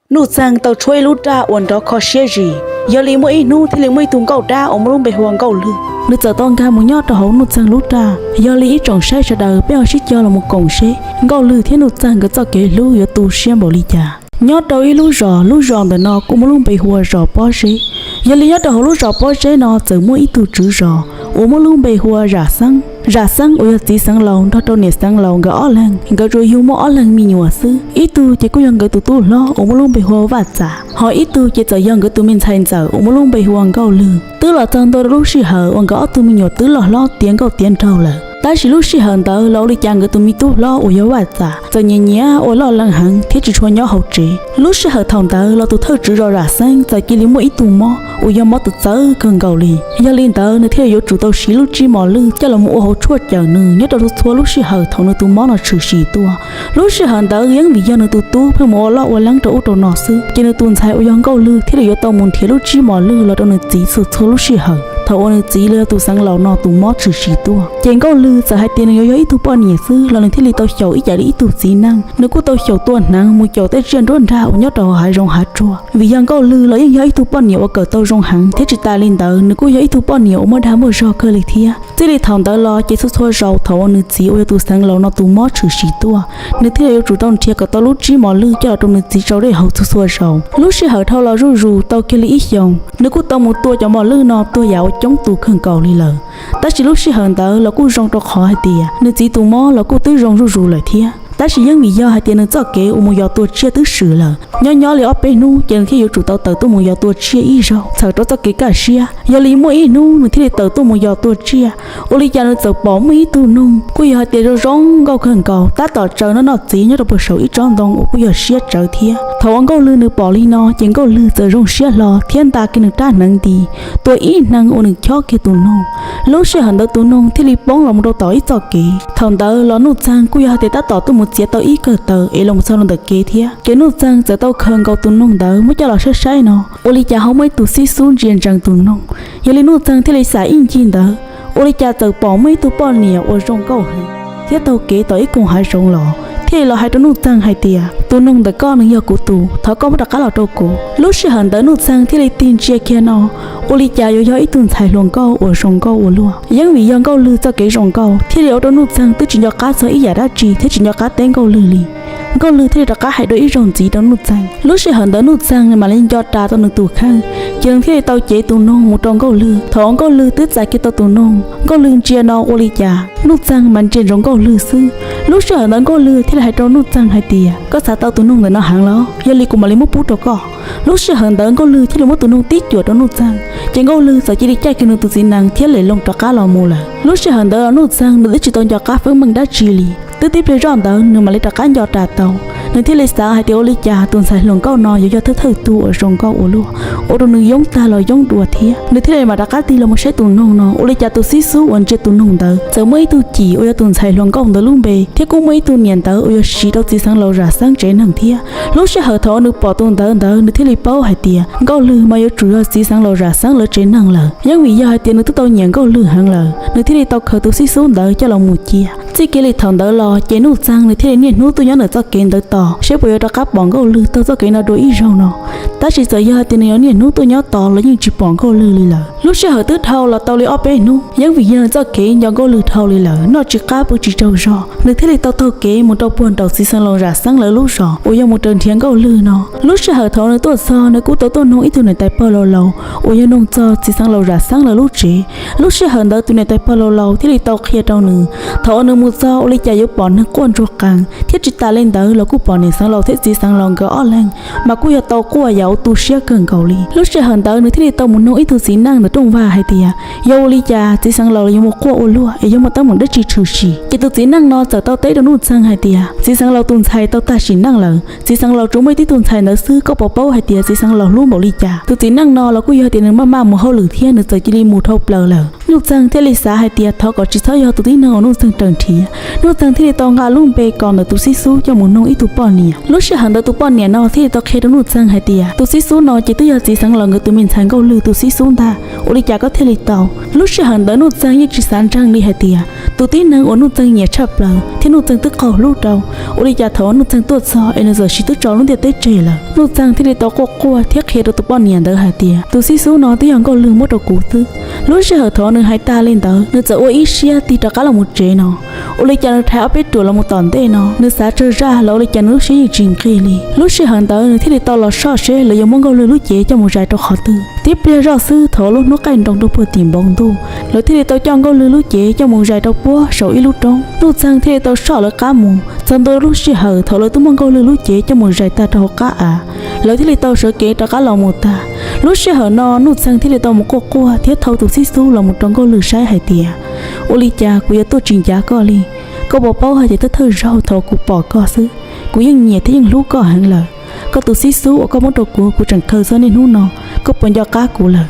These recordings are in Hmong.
Nuj Txeeg tau tshuab ib lub raj uas nrov kho siab zis. Yog li muaj ib hnub thiaj li muaj ib tug nkauj dab uas muaj lub npe hu ua Nkauj Lwg, nws txawm tau nkag mus nyob rau hauv Nuj Txeeg lub raj. Yog li ib tsoom saib sawv daws, peb ho sib cog los mus koom seb Nkauj Lwg thiab Nuj Txeeg nkawd txoj kev hlub yuav tu siab npaum li cas. Nyob rau ib lub zos, lub zos ntawm no kuj muaj lub npe hu ua zos Pob Zeb. Yog li nyob rau hauv lub zos Pob Zeb no txawm muaj ib tug tswv zos uas muaj lub npe hu ua Zam Xeeb. Zam Xeeb uas yog txiv xeev laus nrog rau niam xeev laus nkawd ob leeg, nkawd tsuas yug muaj ob leeg me nyuam xwb. Ib tug ces kuj yog nkawd tus tub hlob uas muaj lub npe hu ua Vaj Txam, ho ib tug ces txawm yog nkawd tus me ntxhais ntxawm uas muaj lub npe hu ua Nkauj Lwg. Twb los txog ntua rau lub sij hawm uas nkawd ob tug me nyuam twb loj hlob tiav nkauj tiav nraug lawm, tab sis lub sij hawm ntawd los ua li cas nkawd tus me tub hlob uas yog Vaj Txam txawm nyiam nyiam ua loj leeb heev thiab tsis tshua nyob hauv tsev. Lub sij hawm thaum ntawd los tus thawj tswv zos Zam Xeeb txawm cia li muaj ib tug mob uas yog mob txawv kawg nkaus li. Yog li ntawd nws thiaj li yuav tsum tau siv lub tsib mos lwj coj los mus ua hauv tshuaj cawm nws nyob rau txhua lub sij hawm thaum nws tus mob no tshwm sim tuaj. Lub sij hawm ntawd yeej vim yog nws tus tub pheej mus ua loj ua leeb rau ub rau no xwb, ces nws tus ntxhais uas yog Nkauj Lwg thiaj li yuav tau mus nrhiav lub tsib mos lwj los rau nws txiv txhua txhua lub sij hawm thaum uas nws txiv los yog tus xeev laus no tus mob tshwm sim tuaj. Ces Nkauj Lwg txawm hais tias nws yuav yog ib tug poj niam xwb los nws thiaj li tau xyaum ib yam li ib tug txiv neej. Nws kuj tau xyaum tua hneev mus caum tej tsiaj nruab nrag uas nyob rau hauv hav zoov hav tsuag. Vim yog Nkauj Lwg los yeej yog ib tug poj niam uas kawm tau zoo heev thiab tsis tas li ntawd nws kuj yog ib tug poj niam uas muaj dag muaj zog kawg li thiab. Txij li thaum ntawd los ces txhua txhua zaus thaum uas nws txiv uas yog tus xeev laus no tus mob tshwm sim tuaj, nws thiaj li yuav tsum tau nrhiav kom tau lub tsib mos lwj coj los rau nws txiv rau dej haus txhua txhua zaus. Lub sij hawm dhau los zuj zus tau kiag li ib xyoos, nws kuj tau mus tua cov mos lwj no tuag yam uas coob tus kawg nkaus li lawm. Tab sis lub sij hawm ntawd los kuj zoo rau qhov hais tias nws txiv tus mob los kuj twb zoo zuj zus lawm thiab. Tab sis yeej vim yog hais tias nws txoj kev uas mus yos tua tsiaj twb swm lawm, nyob nyob li ob peb hnub ces nws thiaj yuav tsum tau tawm tuaj mus yos tua tsiaj ib zaug txhawm rau txoj kev kaj siab. Yog li muaj ib hnub nws thiaj li tawm tuaj mus yos tua tsiaj, ua li cas nws txawm pom muaj ib tug noog kuj yog hais tias zoo zoo nkauj kawg nkaus tab tom tsaws noj noj txiv nyob rau puag saum ib tsob ntoo uas kuj yog siab tsawv thiab. Thaum uas Nkauj Lwg nws pom li no ces Nkauj Lwg txawm zoo siab hlo thiab nta kiag nws rab hneev nti, tua ib hneev uas nws chob kiag tus noog. Lub sij hawm ntawd tus noog thiaj li poob los mus rau tom ib txoj kev. Thaum ntawd los Nuj Txeeg kuj yog hais tias tab tom tuaj mus txiav tau ib kawm taws es los txog rau ntawm kev thiab, ces Nuj Txeeg txawm tau khaws nkaus tus noog ntawd muab coj los saib saib no, ua li cas ho muaj ib tug xib xub ntsia ntsees tus noog. Yog li Nuj Txeeg thiaj li xam ib ncig ntawd, ua li cas txawm pom muaj ib tug poj niam uas zoo nkauj heev thiab taug kev tom ib koog hav zoov los, thiaj li los hais rau Nuj Txeeg hais tias, tus noog ntawm koj nws yog kuv tus, thov koj muab rov qab los rau kuv. Lub sij hawm ntawd Nuj Txeeg thiaj li tig ntsia kiag no, ua li cas yuav yog ib tug ntxhais hluas nkauj uas zoo nkauj ua luaj. Yeej vim yog Nkauj Lwg txoj kev zoo nkauj thiaj li ua rau Nuj Txeeg twb tsis nco qab txog ib yam dab tsi thiab tsis nco qab teb Nkauj Lwg li. Nkauj Lwg thiaj li rov qab hais dua ib zaug ntxiv rau Nuj Txeeg. Lub sij hawm ntawd Nuj Txeeg nws mam li nco ras tau nws tus kheej, ces nws thiaj li tau cev tus noog mus rau Nkauj Lwg. Thaum uas Nkauj Lwg twb txais kiag tau tus noog, Nkauj Lwg ntsia no ua li cas Nuj Txeeg mas ntsia ntsoov Nkauj Lwg xwb. Lub sij hawm ntawd Nkauj Lwg thiaj li hais rau Nuj Txeeg hais tias, koj xav tau tus noog ntawm no heev los? Yog li kuv mam li muab pub rau koj. Lub sij hawm ntawd Nkauj Lwg thiaj li muab tus noog tib cuam rau Nuj Txeeg, ces Nkauj Lwg txawm cia li caij kiag nws tus txiv nees thiab lem loo rov qab los mus lawm. Lub sij hawm ntawd los Nuj Txeeg nws twb tsis tau nco qab feeb meej dab tsi li. Twb tib pliag zoj ntawd nws mam li rov qab nco ras tau. Nws thiaj li xav hais tias ua li cas tus ntxhais hluas nkauj no yuav yog thawj thawj tug uas zoo nkauj ua luaj, ua rau nws yoob tag los yoob dua thiab. Nws thiaj li mam rov qab tig los mus saib tus noog no, ua li cas tus xib xub uas ntsia tus noog ntawd txawm muaj ib tug cim uas yog tus ntxhais hluas nkauj ntawd lub npe, thiab kuj muaj ib tug niam ntawv uas yog siv rau txiv xeev laus Zam Xeeb tsev neeg thiab. Lub sij hawm thaum uas nws pom tus ntawv ntawd nws thiaj li paub hais tias Nkauj Lwg mas yuav tsum yog txiv xeev laus Zam Xeeb lawv tsev neeg lawm. Yeej vim yog hais tias nws twb tau nyiam Nkauj Lwg heev lawm, nws thiaj li tau khaws tus xib xub ntawd coj los mus cia. Txij kiag li thaum ntawd los ces Nuj Txeeg nws thiaj li niaj hnub tuaj nyob ntawm txoj kev ntawd tos seb puas yuav rov qab pom Nkauj Lwg taug txoj kev no dua ib zaug no. Tab sis txawm yog hais tias nws yuav niaj hnub tuaj nyob tos los yeej tsis pom Nkauj Lwg li lawm. Lub sij hawm twb dhau los tau li ob peb hnub, yeej vim yog nws txoj kev nco Nkauj Lwg dhau li lawm, noj tsis qab pw tsis tsaug zog, nws thiaj li tau taug kev mus rau puag nraum txiv xeev laus Zam Xeeb lawv lub zos uas yog mus raws nrhiav Nkauj Lwg no. Lub sij hawm thaum uas nws tuaj txog nws kuj tau tuaj noog ib tug niam tais pog laus laus uas yog noog txog txiv xeev laus Zam Xeeb lawv lub tsev. Lub sij hawm ntawd tus niam tais pog laus laus thiaj li tau qhia rau nws, thaum uas nws mus txog ua li cas yuav pom neeg quaj ntsuag qees thiab tsis tas li ntawd los kuj pom niam xeev laus thiab txiv xeev laus nkawd ob leeg mas kuj yog tau quaj yam uas tu siab kawg nkaus li. Lub sij hawm ntawd nws thiaj li tau mus noog ib tug txiv neej ntawm rooj vag hais tias yog ua li cas txiv xeev laus yuav mus quaj ua luaj es yog muaj teeb meem dab tsi tshwm sim. Ces tus txiv neej no txawm tau teb rau Nuj Txeeg hais tias txiv xeev laus tus ntxhais tau tag sim neej lawm, txiv xeev laus tsuas muaj ib tug ntxhais ntawd xwb, koj puas paub hais tias txiv xeev laus hlub npaum li cas? Tus txiv neej no los kuj yog tias nws maj maj mus hauj lwm thiab nws txawm cia li mus dhau plaws lawm. Nuj Txeeg thiaj li xav hais tias thov kom tsis txhob yog tus tib neeg uas Nuj Txeeg raws nrhiav. Nuj Txeeg thiaj li tau nqa lub npe kos ntawm tus xib xub coj mus noog ib tug poj niam. Lub sij hawm ntawd tus poj niam no thiaj li tau qhia rau Nuj Txeeg hais tias tus xib xub no ces twb yog txiv xeev laus nkawd tus me ntxhais Nkauj Lwg tus xib xub ntag, ua li cas koj thiaj li tau? Lub sij hawm ntawd Nuj Txeeg yeej tsis xav ntseeg li hais tias Tus tib neeg uas Nuj Txeeg nyiam tshaj plaws thiab Nuj Txeeg twb qaug hlub rau, ua li cas thaum uas Nuj Txeeg tuaj txog es nws txawm sim twb tso lub ntiaj teb tseg lawm. Nuj Txeeg thiaj li tau quaj quaj thiab qhia rau tus poj niam ntawd hais tias, tus xib xub no twb yog Nkauj Lwg muab rau kuv xwb. Lub sij hawm thaum nws hais tas li ntawd, nws txawm ua ib siab tig rov qab los mus tsev no. Ua li cas nws rhais ob peb ruam los mus tom ntej no, nws xav tsawg zaj los ua li cas nws lub siab yeej tsis nqig li. Lub sij hawm ntawd nws thiaj li tau los soj seb lawv yuav muab Nkauj Lwg lub cev coj mus zais rau qhov twg. Thiab pliag zoj xwb thaum lub hnub qaij nroo rau puag tim npoo ntuj, lawv thiaj li tau coj Nkauj Lwg lub cev coj mus zais rau puag saum ib lub roob. Nuj Txeeg thiaj li tau soj lawv qab mus. Txog ntua lub sij hawm thaum lawv twb muab Nkauj Lwg lub cev coj mus zais tag rau hauv qab av, lawv thiaj li tau sawv kev rov qab los mus tag. Lub sij hawm no Nuj Txeeg thiaj li tau mus quaj quaj thiab thau tus xib xub los mus rau Nkauj Lwg saib hais tias, ua li cas kuv yuav tuaj tsis ncav koj li? Koj puas paub hais tias thawj thawj zaug thaum kuv pom koj xwb, kuv yeej nyiam thiab yeej hlub koj heev lawm. Koj tus xib xub uas koj muab rau kuv, kuv tseem khaws txog niaj hnub no, koj puas nco qab kuv lawm?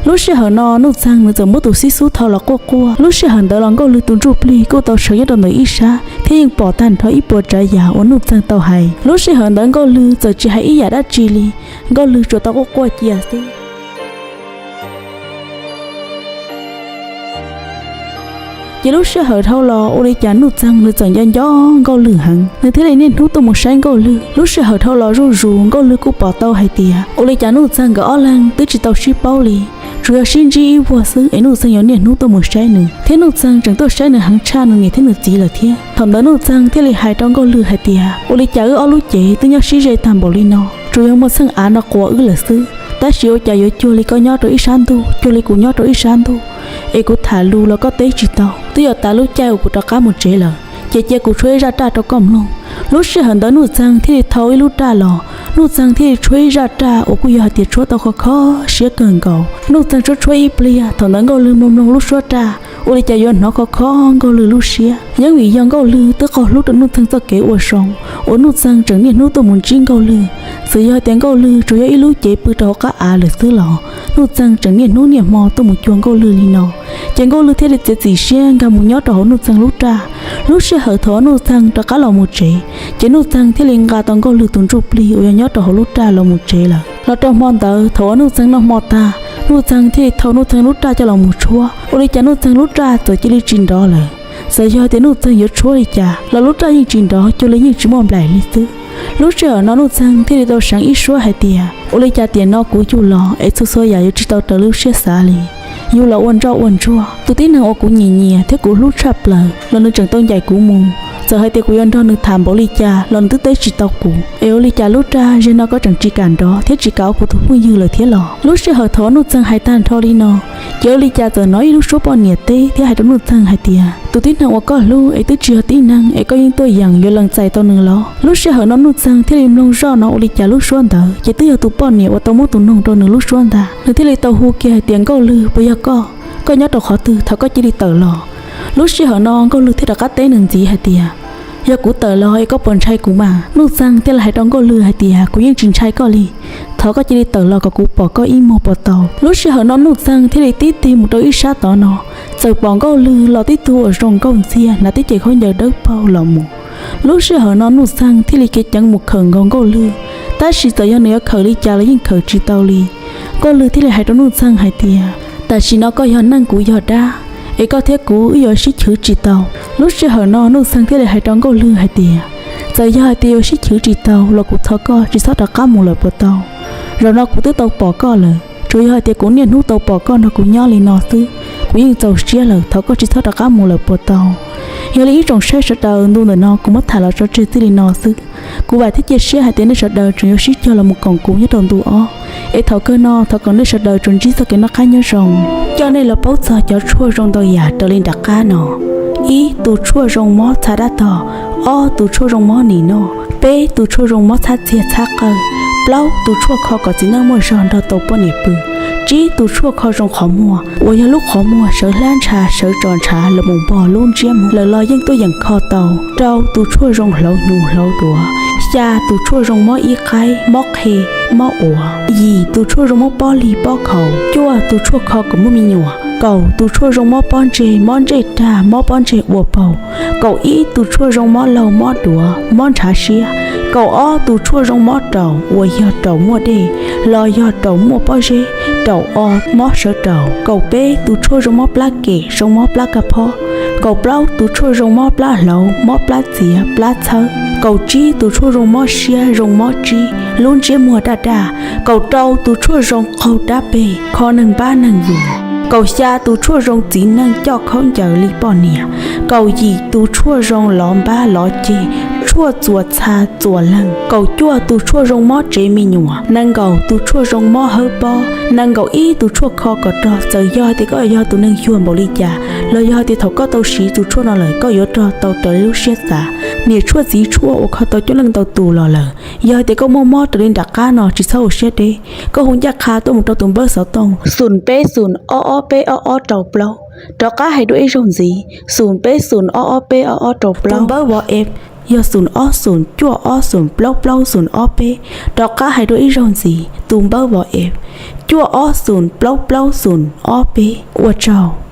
Lub sij hawm no Nuj Txeeg nws txawm muab tus xib xub thau los quaj quaj. Lub sij hawm ntawd los Nkauj Lwg tus ntsuj plig kuj tau sawv nyob rau ntawm ib sab thiab yeej pom tag nrho ib puas tsav yam uas Nuj Txeeg tau hais. Lub sij hawm ntawd Nkauj Lwg txawm tsis hais ib yam dab tsi li, Nkauj Lwg tsuas tau quaj quaj cia xwb. Ces lub sij hawm dhau los ua li cas Nuj Txeeg nws txawm nco nco Nkauj Lwg heev, nws thiaj li niaj hnub tuaj mus saib Nkauj Lwg. Lub sij hawm dhau los zuj zus Nkauj Lwg kuj pom tau hais tias ua li cas Nuj Txeeg nkawd ob leeg twb tsis tau sib paub li, tsuas yog sib ntsib ib vuag xwb es Nuj Txeeg yuav niaj hnub tuaj mus saib nws, thiab Nuj Txeeg tseem tuaj saib nws heev tshaj nws niam thiab nws txiv lawm thiab. Thaum ntawd Nuj Txeeg thiaj li hais rau Nkauj Lwg hais tias, ua li cas wb ob lub cev twb nyob sib ze tag npaum li no, tsuas yog muaj txheej av no quas wb lawm xwb, tab sis ua cas yuav cuag li koj nyob rau ib sab ntuj, cuag li kuv nyob rau ib sab ntuj, es kuv tham lus los koj teb tsis tau. Twb yuav tas lub caij uas kuv rov qab mus tsev lawm, ces cia kuv tshuab ib zaj raj rau koj mloog. Lub sij hawm ntawd Nuj Txeeg thiaj li thau ib lub raj los, Nuj Txeeg thiaj li tshuab ib zaj raj uas kuj yog hais tias tshuab tau khov kho siab kawg nkaus. Nuj Txeeg tshuab tshuab ib pliag, thaum ntawd Nkauj Lwg mloog mloog lub suab raj, ua li cas yuav hnov khov kho Nkauj Lwg lub siab. Yeej vim yog Nkauj Lwg twb qaug hlub rau Nuj Txeeg txoj kev ua zoo, uas Nuj Txeeg tseem niaj hnub tuaj mus ntsib Nkauj Lwg. Txawm yog hais tias Nkauj Lwg tsuas yog ib lub cev pw rau hauv qab av lawm xwb los Nuj Txeeg tseem niaj hnub niaj hmo tuaj mus cuag Nkauj Lwg li no. Ces Nkauj Lwg thiaj li txiav txim siab nkag mus nyob rau hauv Nuj Txeeg lub raj. Lub sij hawm thaum Nuj Txeeg rov qab los mus tsev, ces Nuj Txeeg thiaj li nqa tau Nkauj Lwg tus ntsuj plig uas yog nyob rau hauv lub raj los mus tsev lawm. Los rau hmo ntawd thaum uas Nuj Txeeg noj hmo tag, Nuj Txeeg thiaj li thau Nuj Txeeg lub raj coj los mus tshuab. Ua li cas Nuj Txeeg lub raj txawm cia li tsis nrov lawm. Txawm yog tias Nuj Txeeg yuav tshuab li cas los lub raj yeej tsis nrov, cuag li yeej tsis muaj nplaim li xwb. Lub sij hawm no Nuj Txeeg thiaj li tau seev ib suab hais tias, ua li cas tiam no kuv yug los es txhua txhua yam yuav tsis tau raws lub siab xav li. Yug los ua ntsoj ua ntsuag, tus tib neeg uas kuv nyiam nyiam thiab kuv hlub tshaj plaws los nws tseem tau ncaim kuv mus. Txawm hais tias kuv yuav nrog nws tham npaum li cas los nws twb teb tsis tau kuv. Es ua li cas lub raj zaum no koj tseem tsis kam nrov thiab tsis kam ua kuv tus phooj ywg lawm thiab los? Lub sij hawm thaum uas Nuj Txeeg hais tag nrho li no, ces ua li cas txawm hnov ib lub suab poj niam teb thiab hais rau Nuj Txeeg hais tias, tus tib neeg uas koj hlub es twb tsis yog tib neeg es koj yeej tuaj yeem yuav lees txais tau nws los? Lub sij hawm no Nuj Txeeg thiaj li mloog zoj no ua li cas lub suab ntawd ces twb yog tus poj niam uas tau muab tus noog rau nws lub suab ntag. Nws thiaj li tau hu kiag hais tias, Nkauj Lwg, puas yog koj? Koj nyob rau qhov twg? Thov koj cia li tawm los. Lub sij hawm no Nkauj Lwg thiaj rov qab teb nws ntxiv hais tias, yog kuv tawm los es koj puas ntshai kuv mas? Nuj Txeeg thiaj li hais rau Nkauj Lwg hais tias, kuv yeej tsis ntshai koj li. Thov koj cia li tawm los kom kuv pom koj ib muag puas tau? Lub sij hawm no Nuj Txeeg thiaj li tib tig mus rau ib sab tod no, txawm pom Nkauj Lwg los tib tug uas zoo nkauj ntxiag hnav tib cev khaub ncaws dawb paug los mus. Lub sij hawm no Nuj Txeeg thiaj li khiav ceev mus khawm nkaus Nkauj Lwg, tab sis txawm yog nws yuav khawm li cas los yeej khawm tsis tau li. Nkauj Lwg thiaj li hais rau Nuj Txeeg hais tias, tam sim no koj yog neeg kuv yog dab, es koj thiab kuv wb yuav sib chwv tsis tau. Lub sij hawm no Nuj Txeeg thiaj li hais rau Nkauj Lwg hais tias, txawm yog hais tias yuav sib chwv tsis tau los kuv thov koj tsis txhob rov qab mus lawm puas tau? Zaum no kuv twb tau pom koj lawm, tsuas yog hais tias kuv niaj hnub tau pom koj nrog kuv nyob li no xwb, kuv yeej txaus siab lawm, thov koj tsis txhob rov qab mus lawm puas tau? Yog li ib tsoom saib sawv daws, ntu ntawm no kuv muab tham los tso tseg txij li no xwb. Kuv vam thiab cia siab hais tias nej sawv daws tseem yuav sib cog los mus koom kuv nyob rau ntu ob, es thaum kawg no thov kom nej sawv daws tsuas ntsib txoj kev noj qab nyob zoo. Coj nej los paub txog cov tshuaj zoo ntau yam raws li nram qab no. Ib, tus tshuaj zoo mob txha dab tog. Ob, tus tshuaj zoo mob nim no. Peb, tus tshuaj zoo mob txhab txiag txhab qawj. Plaub, tus tshuaj kho kom txiv neej muaj zog nrog tau poj niam pw. Tsib, tus tshuaj kho zoo qhov muag, uas yog lub qhov muag sawv hlab ntsha sawv tso ntshav los mus npog lub ntsiab muag lawm los yeej tuaj yeem kho tau. Rau, tus tshuaj zoo hlauv hnyuv hlauv duav. Xya, tus tshuaj zoo mob ib qaib, mob qhe, mob uas. Yim, tus tshuaj zoo mob pob lig pob khaus. Cuaj, tus tshuaj kho kom muaj me nyuam. Kaum, tus tshuaj zoo mob pob ntseg, mob ntsej rag, mob pob ntseg ua paug. Kaum ib, tus tshuaj zoo mob laug mob duav, mob ntshav siab. Kaum ob, tus tshuaj zoo mob raum, uas yog raum muaj dej los yog raum muaj pob zeb, raum o, mob sawv raum. Kaum peb, tus tshuaj zoo mob plab kem, zoo mob plab kaj phob. Kaum plaub tus tshuaj zoo mob plab hlauv, mob plab txiav, plab txhawb. Kaum tsib tus tshuaj zoo mob siab, zoo mob tsib, lub ntsiab muag daj daj. Kaum rau tus tshuaj zoo qaug dab peg, kho neeg npab neeg yus. Kaum xya tus tshuaj zoo txiv neej coj khaub ncaws li poj niam. Kaum yim tus tshuaj zoo lov npab lov ceg, tshuaj txuas txha txuas leeg. Kaum cuaj tus tshuaj zoo mob tsev me nyuam. Nees nkaum tus tshuaj zoo mob hawb pob. Nees nkaum ib tus tshuaj kho kom rog. Txawm yog tias koj yog tus neeg yuag npaum li cas, los yog tias thaum koj tau siv tus tshuaj no lawm koj yuav rog tau raws li lub siab xav. Niam tshuaj txiv tshuaj uas kho tau coob leej ntau tus los lawm. Yog tias koj muaj mob raws li nram qab no tsis txhob ua siab deb, koj hu ncaj qha tuaj mus rau tus npawb xov tooj xoom peb xoom ob ob peb ob ob rau plaub. Rov qab hais dua ib zaug ntxiv, xoom peb xoom ob ob peb ob ob rau plaub. Tus npawb WhatsApp yog xoom ob xoom cuaj ob xoom plaub plaub xoom ob peb. Rov qab hais dua ib zaug ntxiv, tus npawb WhatsApp cuaj ob xoom plaub plaub xoom ob peb. Ua tsaug.